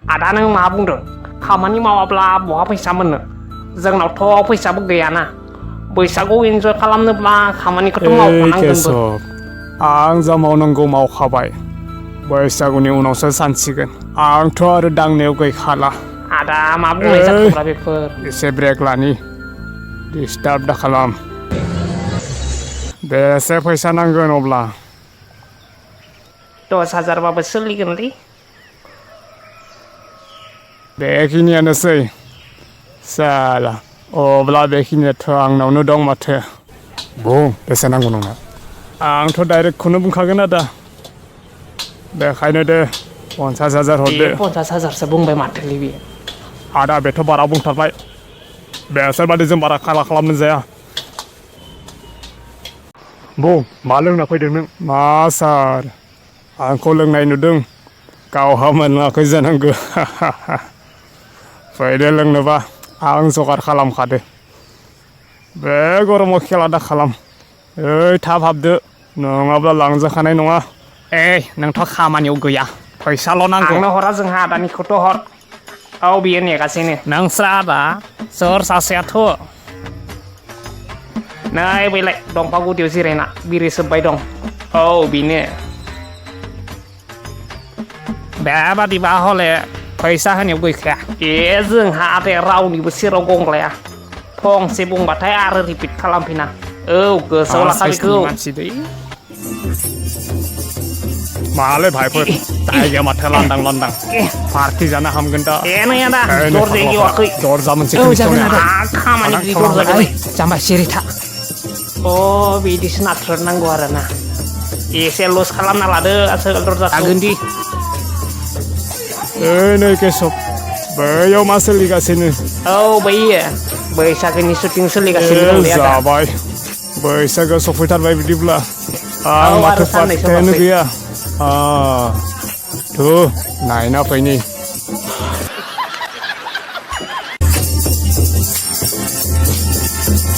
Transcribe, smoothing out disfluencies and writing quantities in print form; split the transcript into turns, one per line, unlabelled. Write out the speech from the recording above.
आदा नों मा बुंदों खामानि मावाब्ला बहा फैसा मोननो जोंनावथ' फैसाबो गैयाना बैसागु इन्जय खालामनोब्ला खामानिखौथ' मावखानांगोनबो
केशव आं जा मावनांगौ मावखाबाय बैसागुनि उनावसो सानसिगोन आंथ' आरो दांनायाव गैखाला
आदा मा बुंनाय जाखोब्रा बेफोर
एसे ब्रेक लानि डिस्टार्ब दा खालाम बेसे फैसा नांगोन अब्ला
10,000बाबो सोलिगोनलै
बेखिनियानोसै साला अब्ला बेखिनियाथ' आंनावनो दं माथो बुं बेसे नांगौ नोंनो आंथ' डाइरेक्टखौनो बुंखागोन आदा बेखायनो दे 50,000 हरदो
50,000सो बुंबाय माथोलै बियो
आदा बेथ' बारा बुंथारबाय बेसोर बादि जों बारा खालामनो जाया बुं मा लोंना फैदों नों मा सार आंखौ लोंनाय नुदों गावहा मोनलोङाखै जानांगौ फैदो लोंनोबा आं जगार खालामखादो बे गरमाव खेला दा खालाम ओइ थाब हाबदो नङाब्ला लांजाखानाय नङा
नोंथ' खामानियाव गैया
फैसाल' नांगौ
आंनो हरा जोंहा आदानिखौथ' हर औ बियो नेगासिनो
नोंस्रा आदा सोर सासेयाथ'
नै बैलाय दंफां गुदियाव जिरायना बिरि सोब्बाय दं औ बेनो
बेबादिबा हले फैसा होनायाव गैखाया
जोंहा आदाया रावनिबो सेराव गंग्लाया फंसे बुंबाथाय आरो रिपिट खालामफिना औ गोसोआव लाखा बेखौ
मानसि दै
मालै भाइफोर जायगाया माथो लांदां पार्टि जानो हामगोन दा
नै आदा दरजाया गेवाखै
दरजा मोनसे
खामानि दरजा
ओइ जाम्बा सिरि था
बिदिसो नाथ्रोदनांगौ आरोना एसे लस खालामना लादो आसोल दरजा
आगोनदि
नै केशव बैयाव मा सोलिगासिनो
औ बैयो बैसागोनि शुटिं सोलिगासिनो दं दे आदा
जाबाय बैसागो सफैथारबाय बिदिब्ला आं
औ,
माथो
आरो साननैसो
पात्तायानो
बासै।
गैया नायना फैनि